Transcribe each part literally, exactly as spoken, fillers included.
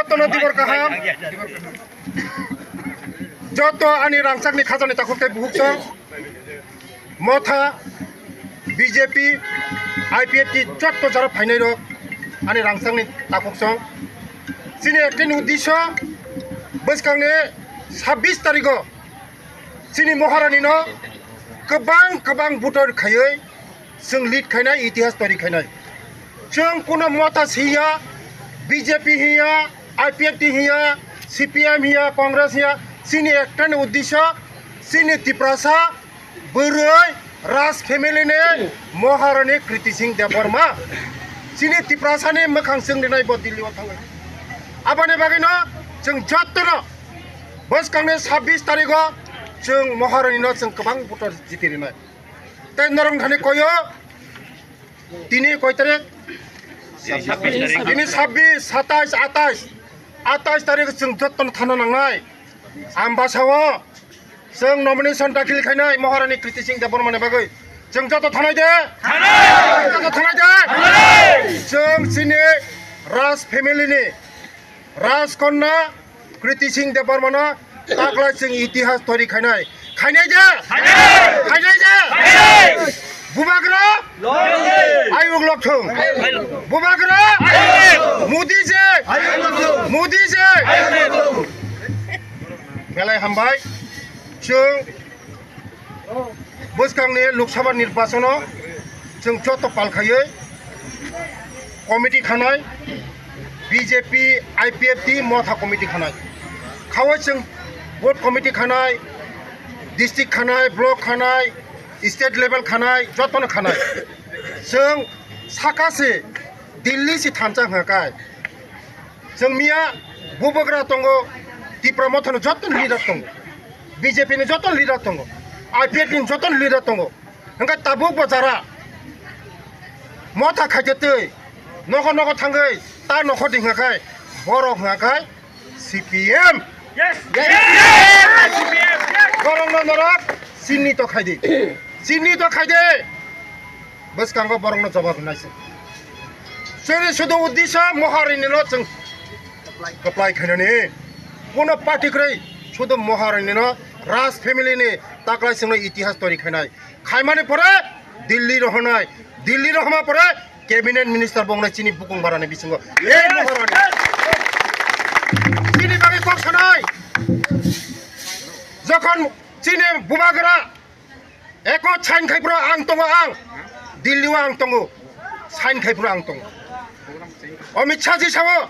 Jotono dibor kaham. Joto ani rangchakni khajani takhuk tei buhuk song. Motha, B J P, I P F T joto jara phainai rok ani rangchakni takhuk song. Chini ekta ni uddesyo bwskangni sabbish tarigo chini Maharani no kwbang kwbang butor khaiwi chwng lead khainai, itihas tori khainai. Chwng kuno Motha si ya, B J P hiya, I P F T hiya, C P M hiya, Congress hiya, chini ekta ni uddesyo, chini Tiprasa bwrwi Raj family ni Maharani Kriti Singh Debbarma. Chini Tiprasa ni mwkhang chwng rinai bo Delhi o thangwi. Aboni bagwi no chwng jotono bwskangni sabbish tarigo chwng Maharani no chwng kwbang butor jiti rinai. Tei norok thani koyo, tini koi tarik? Sabbish tarik. Tini sabbish, satais, atais. Atais tarik chwng jotono thana nangnai. Ambasao chwng nomination dakhil khainai Maharani Kriti Singh Debbarmani bagwi. Chwng joto thanai de? Thanai! Joto thanai de? Thanai! Chwng chini Raj family ni Rajkanya Kriti Singh Debbarmano taklai chwng itihas tori khainai. Khainai de? Khainai! Khainai de? Khainai! Bubagra? Ayuk lokthung. Bubagra? Ayuk! Modi je! Ayuk lokthung. Modi je! Ayuk lokthung. Belai hambai. Chwng bwskangni Lok Sabha nirbachono chwng joto pal khaiwi committee khanai, B J P, I P F T, Motha committee khanai. Khawi chwng booth committee khanai, district khanai, block khanai, state level khanai, jotono khanai. Chwng saka se Delhi se thansa hwnka kai. Chwng miya Bubagra tongo, Tipra Mothani joto leader tongo, B J P ni joto leader tongo, I P F ni joto leader tongo. Hwnkhe tabuk bo jara Motha khaikhe twi nogo nogo thangwi ta nokho di hwnka khai, borok hwnka khai C P M. Yes. Yes. Yes. Borokno norok chinni to khai di. Chinni to khai di. Bwskango borokno jawab hinai se. Chwngni sudu uddesyo Maharani no chwng kwplai khainani. Kuno party kwrwi sudu Maharani no Raj family ni taklai chwngno itihas tori khainai. Khaimani pore Delhi rohornai. Delhi rohorma pore cabinet minister bo wngnai chini bukung barani bisingo. Ei Maharani. Chini bagwi kok sanai. Jokhon chini Bubagra Eko sign khai phuru ang tongo ang. Delhi o ang tongo. Sign khai phuru ang tongo. Amit Shah ji sao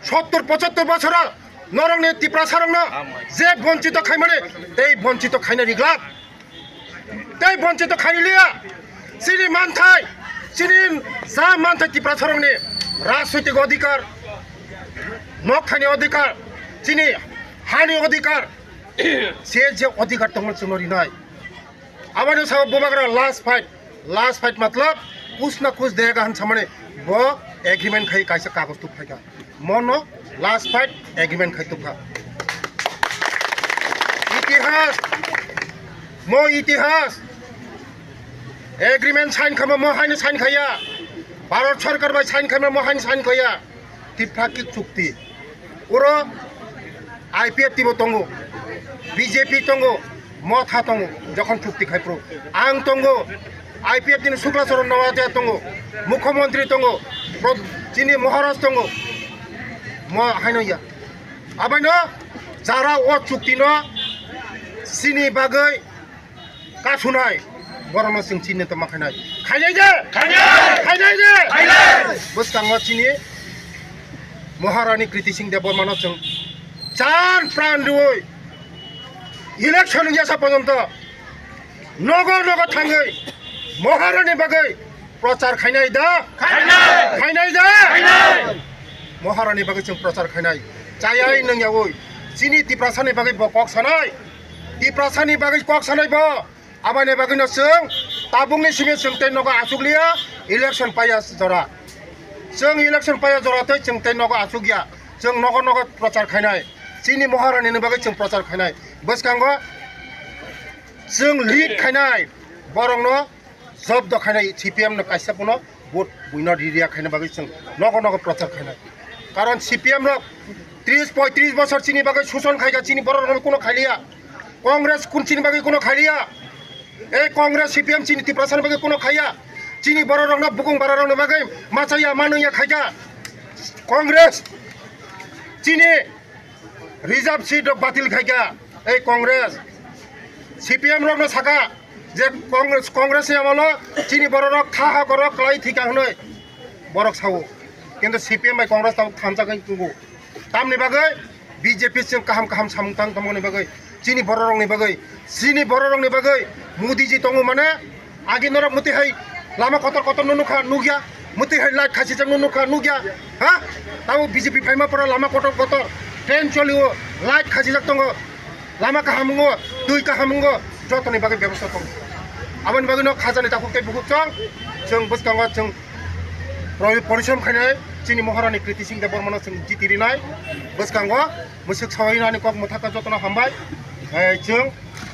sottor pochottor bochoro norokni Tiprasa rokno je bonchito khaimani tei bonchito khaina riglak. Tei bonchito khailiya. Chini manthai, chini ja manthai Tiprasa rokni rajnoitik odhikar, nok thani odhikar, chini hani odhikar, se je odhikar tongmani chwngno rinai. Aboni sao Bubagra last fight, last fight matlab kuch na kuch dega han samani bo agreement khai kaisa kagoj tuk phaikha. Mono last fight agreement khai tukha. Itihas, mo itihas. Agreement sign khama mo haino sign khaya. Bharat sarkar bai sign khama mo haino sign khaya. Tripakik chukti. Oro I P F T bo tongo, B J P tongo, Motha tongo, jokhon chukti khai phuru. Ang tongo, I P F T ni Sukla Charan Noatia tongo, Mukhyamantri tongo, Pro-, chini Maharaj tongo. Mo haino ya. Abaino jara o chukti no chini bagwi kasunai, borokno chwng chinni tongma khainai. Khainai de? Khainai! Khainai de? Khainai! Bwskango chini Maharani Kriti Singh Debbarmano chwng chan pran rwui election wngya sa porjonto nogo nogo thangwi Maharani bagwi prochar khainai da? Khainai! Khainai da? Khainai! Maharani bagwi chwng prochar khainai. Chayai nungyaui. Chini Tiprasani bagwi bo kok sanai. Tiprasani bagwi kok sanai bo. Aboni bagwino chwng tabukni simi chwng tei nogo achukliya, election paiya jora. Chwng election paiya jora tei chwng tei nogo achukya. Chwng nogo nogo prochar khainai. Chini Maharanini bagwi chwng prochar khainai. Bwskango chwng lead khainai. Borokno jobdo khainai, C P M no kaisa phano vote buino riya khaina bagwi chwng nogo nogo prochar khainai. Karon C P M rok Tris poitris bosor chini bagwi suson khaikha, chini borok rokno kuno khailiya. Congress kun chini bagwi kuno khailiya. Ei Congress C P M chini Tiprasa ni bagwi kuno khaiya. Chini borok rokno bukung bara rokni bagwi machaya manwiya khaikha. Congress chini reserve seat rok batil khaikha. Ei Congress C P M rokno saka je Congress, Congress ni amolo chini borok rok kha ha gorok kwlai thika hwnwi borok sao. Kintu C P M bai Congress tabuk thansa kai tungo. Tamni bagwi B J P chwng kaham kaham samung tang tongmani bagwi, chini bororokni bagwi, chini bororokni bagwi Modi ji tongo mane, agi norok muti hai lama kotor kotor no nukha, nukya, muti hai light khasijak no nukha, nukya, ha? Tamo B J P phaima pora lama kotor kotor, train cholio, light khasijak tongo, lama kaham wngo, twi kaham wngo, jotoni bagwi bebosta tongo. Aboni bagwi no khajani takhuk tei bukhuk chwng, chwng bwskango chwng Pori-, porisom khainai chini Maharani Kriti Singh Debbarmano chwng jiti rinai. Bwskango mwswk sawi nani kok mwthaka jotono hambai. Eh, chwng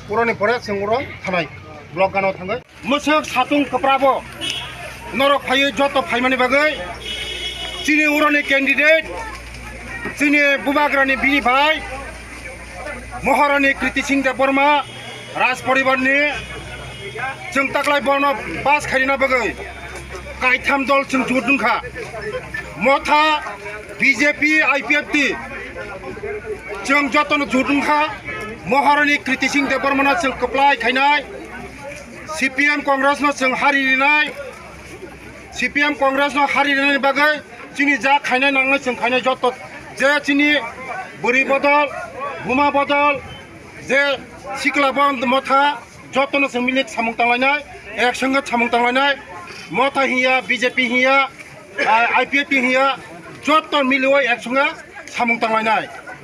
uroni pore chwng uro thanai. Block gano thangwi. Mwswk satung kwprabo norok phaiwi joto phaimani bagwi chini uroni candidate, chini bubagrani bini bai Maharani Kriti Singh Debbarma Raj poribarni chwng taklai bono bas khairina bagwi kaitham dol chwng jut wngkha. Motha, B J P, I P F T chwng jotono jut wngkha. Maharani Kriti Singh Debbarmano chwng kwplai khainai, C P M Congress no chwng hari rinai, C P M Congress no hari rinani bagwi chini ja khainai nangnai chwng khainai joto je chini bwrwi bodol, buma bodol, je sikla bond motha jotono chwng milik samung tanglainai, ek songkhe samung tanglainai, motha hiya, B J P hiya, I P F T hiya, joto miliwi ek songkhe samung tanglainai.